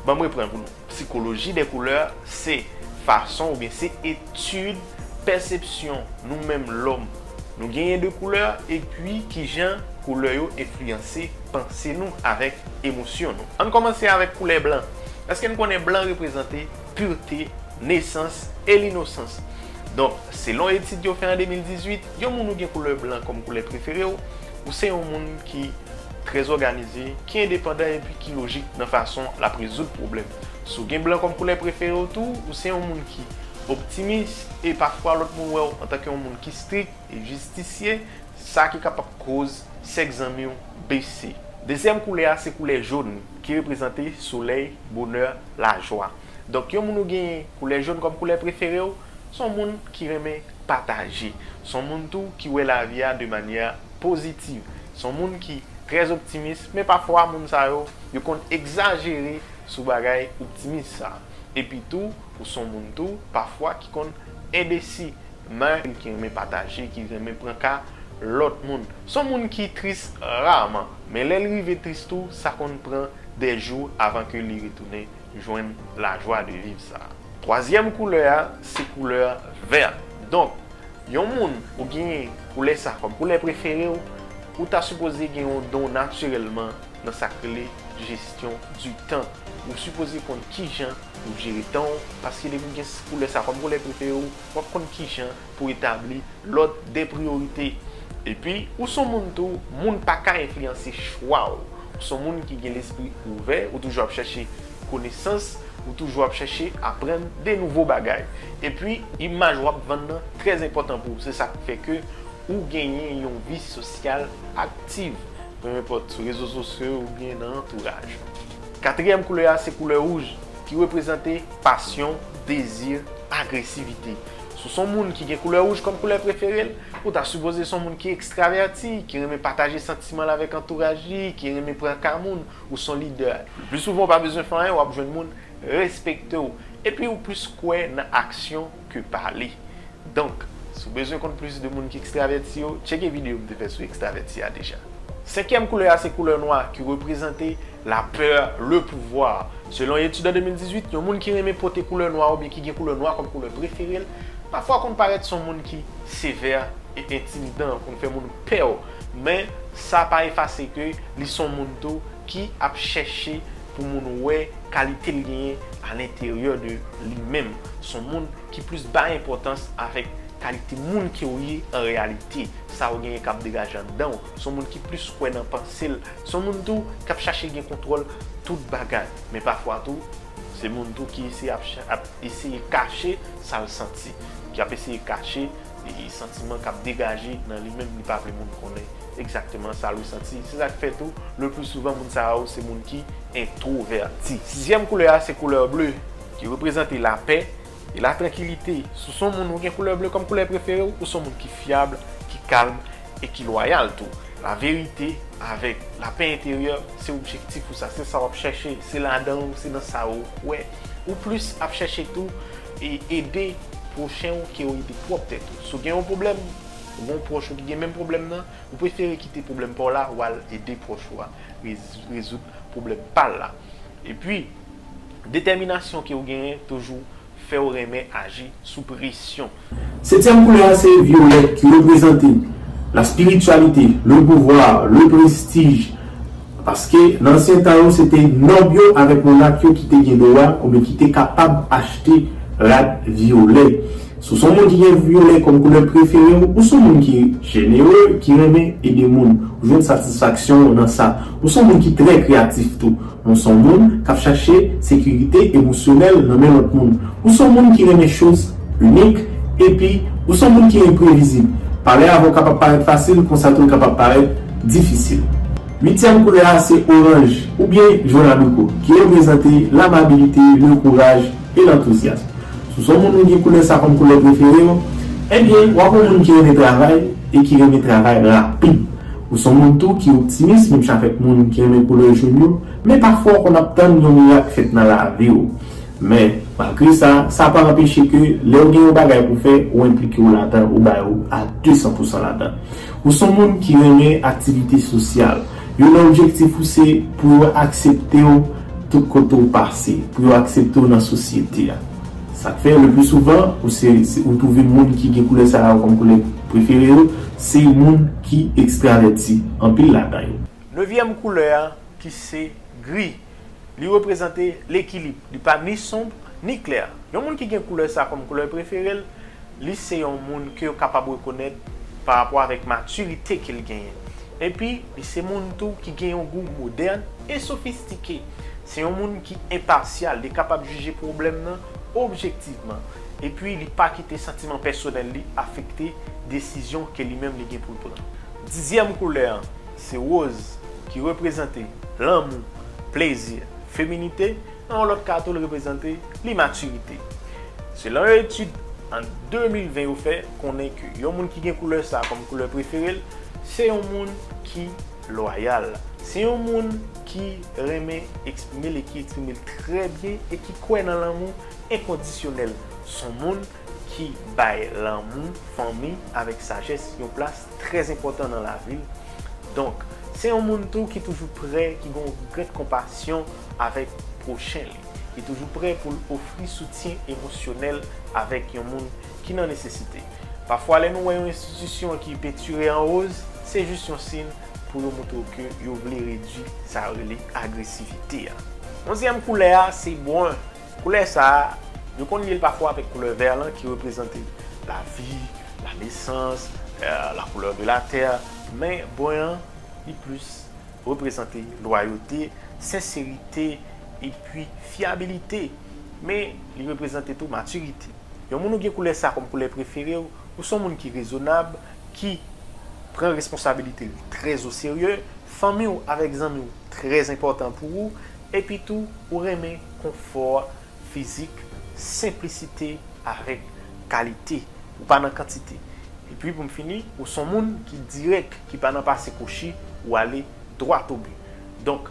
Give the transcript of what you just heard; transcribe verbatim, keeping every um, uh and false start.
Ban m reprann pou nou. Psychologie des couleurs se fason oubyen se etid pèsepsyon nou menm lòm nou genyen de koulè, epi kijan koulè yo enfliyanse panse nou avèk emosyon nou. Ann kòmanse avèk koulè blan. Èske n konnen blan reprezante purte, nesans e linosans? Donk, selon etid yo fè an de mil dizuit, yon moun ou gen koulè blan kòm koulè prefere w, ou se yon moun ki trè òganize, ki endepandan epi ki lojik nan fason l ap rezoud pwoblèm. Si w gen blan kòm koulè prefere w tou, ou se yon moun ki optimis e pafwa lòt moun wè w antanke yon moun ki strik e jistisye, sa ki kapab koz sèk zanmi w bese. Dezyèm koulè a se koulè jòn ki reprezante solèy, bonè, lajwa. Donk, yon moun ou genyen koulè jòn kòm koulè prefere w, se yon moun ki renmen pataje. Se yon moun tou ki wè lavi a de manyè pozitiv. Se yon moun ki trè optimis, men pafwa moun sa yo, yo konn egzajere sou bagay optimis sa. Epi tou, ou se yon moun tou, pafwa ki konn endesi, men ki renmen pataje, ki renmen pran ka lòt moun. Se yon moun ki tris raman, men lè l rive tris tou, sa konn pran dè jou avan ke li retounen jwenn lajwa de viv sa. Twazyèm koulè a, se koulè vè. Donk, yon moun ou genyen koulè sa kòm koulè prefere w, ou ta sipoze gen yon don natirèlman nan sa k rele jesyon di tan. Ou sipoze konn kijan pou jere tan w, paske depi w gen koulè sa kòm koulè prefere w, w ap konn kijan pou etabli lòd de priyorite. Epi, ou se yon moun tou, moun pa ka enfliyanse chwa w. Ou se yon moun ki gen lespri ouvè, ou toujou ap chèche konesans, ou toujou ap chèche aprann de nouvo bagay. Epi, imaj w ap vann nan trè enpòtan pou ou. Se sa k fè ke ou genyen yon vi sosyal aktiv, pe enpòt sou rezo sosyo oubyen nan antouraj. Katriyèm koulè a se koulè wouj, ki reprezante pasyon, dezi, agresivite. Si w se yon moun ki gen koulè wouj kòm koulè prefere l, ou ta sipoze se yon moun ki ekstravèti, ki renmen pataje santiman l avèk antouraj li, ki renmen pran ka moun, ou se yon lidè. Le pli souvan, ou pa bezwen fè anyen, w ap jwenn moun respekte w. Epi ou plis kwè nan aksyon ke pale. Donk, si w bezwen konn plis de moun ki ekstravèti yo, tcheke videyo m te fè sou ekstravèti a deja. Senkyèm koulè a se koulè nwa ki reprezante lapè, le pouvwa. Selon etid an de mil dizuit, yon moun ki renmen pote koulè nwa oubyen ki gen koulè nwa kòm koulè prefere l, pafwa konn parèt se yon moun ki sevè e entimidan, konn fè moun pè w. Men, sa pa efase ke li se yon moun tou ki ap chèche pou moun wè kalite l genyen alenteryè de li menm. Se yon moun ki plis bay enpòtans avèk kalite moun ke w ye an reyalite, sa w genyen k ap degaje anndan w. Se yon moun ki plis kwè nan panse l. Se yon moun tou k ap chache gen kontwòl tout bagay. Men pafwa tou, se moun tou ki eseye ap cha-, ap eseye kache sa l santi, ki ap eseye kache e santiman k ap degaje nan li menm, li pa vle moun konnen egzakteman sa l resanti. Se sa k fè tou, le pli souvan, moun sa yo se moun ki entwovèti. Sizyèm koulè a se koulè ble, ki reprezante lapè e latrankilite. Si w se yon moun ou gen koulè ble kòm koulè prefere w, ou se yon moun ki fyab, ki kalm e ki lwayal tou. Laverite avèk lapè enteryè se objektif ou sa, se sa w ap chèche, se ladan w, se nan sa w kwè. Ou plis ap chèche tou e ede pwochen w ke w ede pwòp tèt ou. Si w gen yon pwoblèm, ou gen yon pwòch ou ki gen menm pwoblèm nan, ou prefere kite pwoblèm pa w la, w al ede pwòch ou a rez-, rezoud pwoblèm pa l la. Epi, detèminasyon ke w genyen toujou fè w renmen aji sou presyon. Setyèm koulè a se vyolèt ki reprezante la spiritualité, le pouvoir, le prestige. Paske nan ansyen tan yo, se te nòb yo avèk monak yo ki te gen dwa oubyen ki te kapab achte rad vyolè. Si w se yon moun ki gen vyolè kòm koulè prefere w, ou se yon moun ki jenere, ki renmen ede moun. Ou jwenn satisfaksyon w nan sa. Ou se yon moun ki trè kreyatif tou. Ou se yon moun k ap chache sekirite emosyonèl nan men lòt moun. Ou se yon moun ki renmen choz inik, epi ou se yon moun ki enprevizib. Pale avè w kapab parèt fasil, konsa tou l kapab parèt difisil. Uityèm koulè a se oranj, oubyen jòn abriko, ki reprezante lamabilite, le kouraj e lantouzyasm. Si w se yon moun ou gen koulè sa kòm koulè prefere w, ebyen, w ap yon moun ki renmen travay e ki renmen travay rapid. Ou se yon moun tou ki optimis, menm jan avèk moun ki renmen koulè jòn yo, men pafwa w konn ap tann yon mirak fèt nan lavi w. Men, malgre sa, sa pa anpeche ke lè w gen yon bagay pou fè, ou enplike w ladan, ou bay ou a de san pou san ladan. Ou se yon moun ki renmen aktivite sosyal. Youn nan objektif ou se pou yo aksepte w tout kote w pase, pou yo aksepte w nan sosyete a. Sa k fè, le pli souvan, ou se, se, ou twouve moun ki gen koulè sa yo kòm koulè prefere yo, se moun ki ekstravèti, anpil ladan yo. Nevyèm koulè a, ki se gri. Li reprezante lekilib. Li pa ni sonb, ni klè. Yon moun ki gen koulè sa kòm koulè prefere l, li se yon moun ke yo kapab rekonèt pa rapò avèk matirite ke l genyen. Epi, li se moun tou ki gen yon gou modèn e sofistike. Se yon moun ki enpasyal, li kapab jije pwoblèm nan objektivman. Epi, li pa kite santiman pèsonèl li afekte desizyon ke li menm li gen pou l pran. Dizyèm koulè an, se woz, ki reprezante lanmou, plezi, feminite, nan yon lòt ka tou, l reprezante limatirite. Selon yon etid an de mil ven yo fè konnen ke yon moun ki gen koulè sa kòm koulè prefere l, se yon moun ki lwayal. Se yon moun ki renmen eksprime l e ki eksprime l trè byen e ki kwè nan lanmou enkondisyonèl. Se yon moun ki bay lanmou, fanmi avèk sajès yon plas trè enpòtan nan lavi l. Donk, se yon moun tou ki toujou prè, ki gen yon grenn konpasyon avèk pwochen li, ki toujou prè pou l ofri soutyen emosyonèl avèk yon moun ki nan nesesite. Pafwa, lè nou wè yon enstitisyon ki pentire an woz, se jis yon siy pou yo montre w ke yo vle redui sa yo rele agresivite a. Onzyèm koulè a, se bren. Koulè sa a, yo konn lye l pafwa avèk koulè vè lan ki reprezante lavi, la nesans, euh, la couleur de la terre. Men bren an, li plis reprezante lwayote, senserite, epi fyabilite. Men li reprezante tou matirite. Yon moun ou gen koulè sa kòm koulè prefere w, ou se yon moun ki rezonab, ki pran responsabilite l trè o serye, fanmi w avèk zanmi w trè enpòtan pou ou, epi tou ou renmen konfò fizik, senplisite avèk kalite. Ou pa nan kantite. Epi pou m fini, ou se yon moun ki dirèk, ki pa nan pase kwochi, ou ale dwat o bi. Donk,